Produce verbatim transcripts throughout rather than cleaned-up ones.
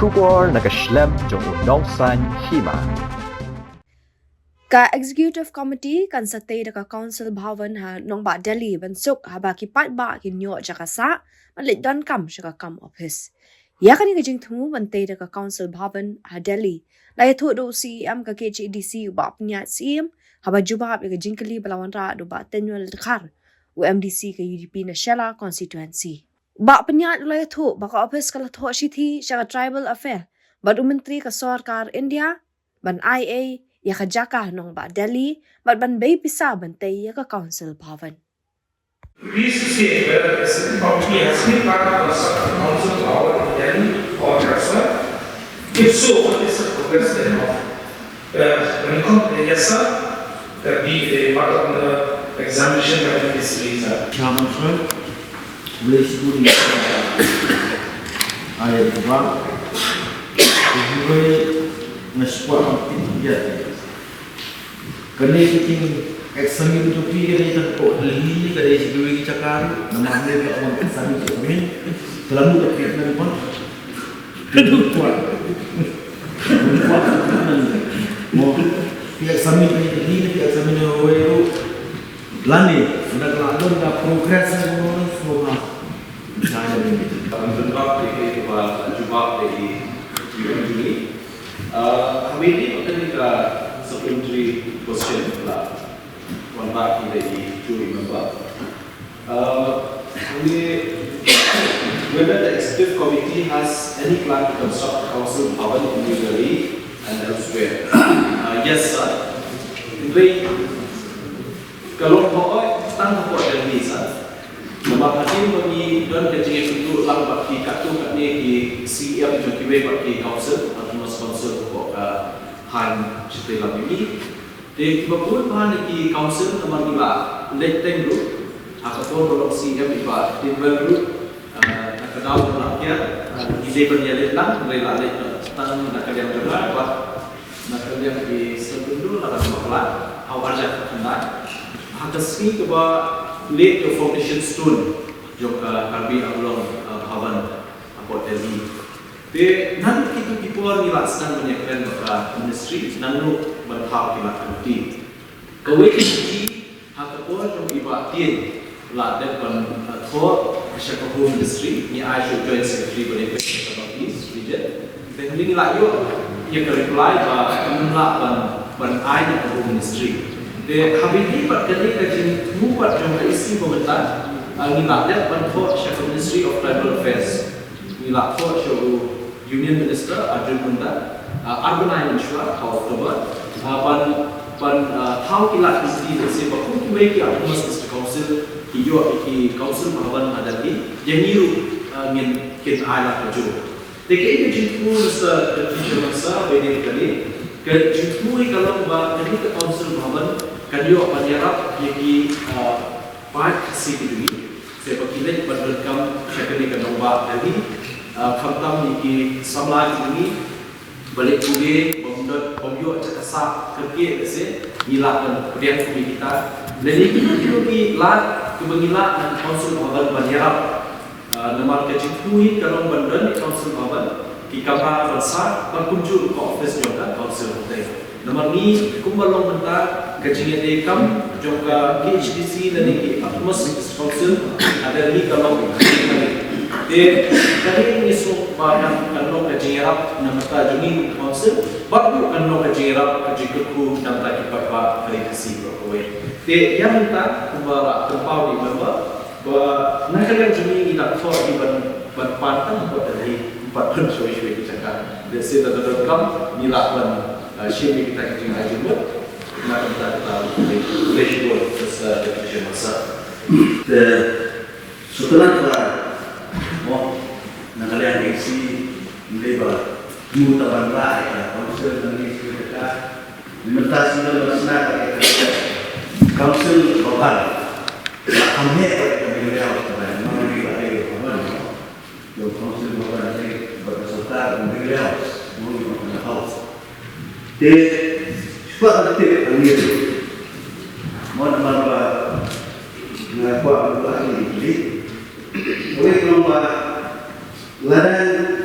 Khubor na ka shlem jong u nongsan hima. Ka Executive Committee kan sa tei da ka Council Bhavan ha nongbah Delhi ban suk haba ki paidbah kin ïoh jaka sah ban leit donkam sha ka kam ophis. Ïa kane ka jingthmu ban tei da ka Council Bhavan ha Delhi la ïathuh da u C E M ka K H A D C u Bah Pynïaid Syiem haba jubab ïa ka jingkylli ba la wanrah da u Bah Tenuel Dkhar, u M D C ka U D P na Shella constituency. Bah Pynïaid u la ïathuh ba ka ophis ka la thoh shithi sha ka Tribal Affair bad u Myntri ka Sorkar India ban ai ei ïa ka jaka ha nongbah Delhi bad ban bei pisa ban tei ïa ka Council Bhavan. Please to say whether the executive committee has any plan to construct a council tower in Delhi or elsewhere. If so, what is the progress thereof? Uh, when it comes to, yes, sir, that be a part of the examination by the Ministry, sir. Chairman, sir, Malaysia pun ni. Ayat dua. Dua ngasih kuat hampir dia. Kane ka jing examine to phi kane ka ko Delhi, kane shi dui ki chakar, namar ne ka wan examine to phi, kelamu to phi nan pon. Kuat. Kuat. Mo, phi examine kane Delhi, phi examine to wei tu. Lani, unda kala don da progress mo so ma. Saya ni. Ang jubab de ki ba jubab de ki. Uh, haba ïadei bad kane ka supplementary question la wanrah da i jury member. Uh, whether the executive committee has any plan to construct a council bhavan in New Delhi and elsewhere. Uh, yes, sir. Hynrei ka long hooid tang hapoh Delhi, sir. Namar hadien ba ngi don ka jingïakynduh lang bad ki katto katne ki C E M jong kiwei pat ki council, autonomous council hapoh ka thaiñ shatei lam jong ngi. Te kiba bun bha na ki council namar ngi la leit teng ruh ha ka por ba long C E M i Bah Timwell ruh, eh, na ka daw ba la kiar, eh, ngi dei ban ïaleit lang, hynrei la leit tang na ka liang jong nga bad na ka liang ki sdang bynriew la ka bakla ha u arhajar khyndai. Ha ka sngi kaba leit ka foundation stone jong ka Karbi Anglong, eh, Bhavan hapoh Delhi. Te naduh kito ki por ngi la sdang ban ïakren bad ka ministry naduh ban thaw ki la committee. Kawei ka committee ha ka por jong i Bah Tien la dep ban, uh, thoh sha ka Home Ministry, ngi ai sha u Joint Secretary ban ïakren sha ka North East Region. Te ngi la ïoh ïa ka reply ba kam lah ban, ban ai na ka Home Ministry. Te haba ïadei bad kane ka jingthmu bad jong ka E C ba mynta, uh, ngi la dep ban thoh sha ka Ministry of Tribal Affairs. Ngi la thoh sha u Union Minister Arjun Munda, uh, ar bnai mynshuwa ha October, uh, ban, ban, uh, thaw ki lad ki sli lehse ba kum kiwei ki Autonomous District Council ki ïoh ki Council Bhavan ha Delhi, ïa ngi ruh, uh, ngin kin ai lad kajuh. Te kaei ka jingthmu, Mister Deputy Chairman Sir, ba ïadei bad kane, ka jingthmu hi ka long ba kane ka Council Bhavan kan ïoh ban ïarap ïa ki, uh, paid Khasi ki jong ngi. Sa ba ki leit ban donkam sha kane ka nongbah Delhi, ah, khamtam ïa ki samla jong ngi ba leit pule, bym don, bym ïoh jaka sah kyrkieh lehse, ngi lah ban pdiang kum ïa kita. Lane kino kino ki lad kiba ngi lah na ka Council Bhavan ban ïarap. Ah, namar ka jingthmu hi ka long ban don ïa ka Council Bhavan ki kamra ban sah bad kumjuh ka office jong ka Council hangtei. Namar ngi kumba long mynta ka jingïadei kam jong ka K H A D C lane ki Autonomous District Council, ka dei ngi ka long. Te ka dei ngi sngewbha kan, kan long ka jingïarap na bynta jong ngi ka Council, bad ruh kan long ka jingïarap ka jingkyrkhu na bynta ki paidbah ka ri Khasi baroh kawei. Te ïa mynta kumba la pynpaw ïa i member, ba na ka liang jong ngi ngi dang thoh ïa ban, ban pan tang hapoh Delhi, ban pan shawei shawei ki jaka. Lehse da ka donkam ngi lah ban, ah, shim ïa kita ki jingai jingmut na ka bynta kita u English Board, Mister Deputy Chairman Sir. Te shu tynnat ba mo na ka liang A C ngi ba ngi ta ban rah ïa ka council na ngi shu ïa ka Mynta sngewbha ban sna ka Council Bhavan. Ba kham heh ba ka Meghalayan House ka ban, ma ngi ba dei Bhavan. Yung Council Bhavan dei ba ka sorkar ka Meghalayan House, mo yung ka House. Te shuwa ka tip ka ngi. Mo namar ba nga kwah ba ka ngi. Kawei ka long ba lada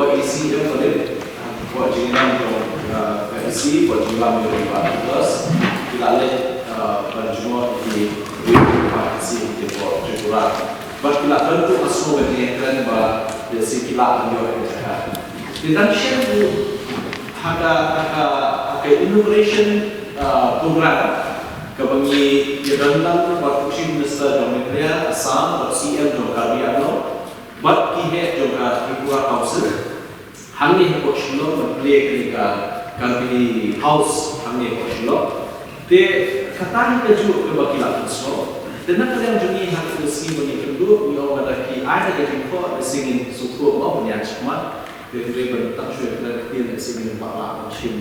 Ka E C em ka leh, ka jingïalam jong ka E C, ka jingïalam jong ka Plus, ki la leh ban jngoh ïa ki riew ki paid Khasi ha Tripura. Bad ki la pynkup ha shnong ban ïakren ba lehse ki lah ban ïoh ïa ka jaka. Te tang shen u ha ka ha ka ha ka inauguration program kaba ngi ïadon lang bad u Chief Minister jong Meghalaya, Assam, bad C M jong Karbi Anglong. Bad ki heh jong ka Tripura Council hangne hapoh Shillong ban plie kane ka Karbi House hangne hapoh Shillong. Te kata hi kajuh kaba ki la pynsngew. Te na ka liang jong ngi ha ka sngi ba ngi kynduh ngi ong lada ki ai da ka jingkhoh lehse ngin sngewthuh mo ban ïaid shakhmat. Te hynrei ban tang shuwa ka ktien lehse ngim pat lah ban shim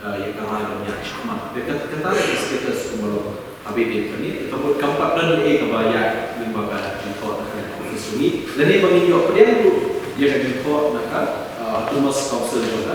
ïa ka rai ban ïaid shakhmat. Te kata ka status kumba long ha Beit Din kane, te ka mut kam pat don ei kaba ïaid lyngba ka jingkhoh na ka office jong ngi. Lane ba ngin ïoh pdiang ruh ïa ka jingkhoh na ka Autonomous Council jong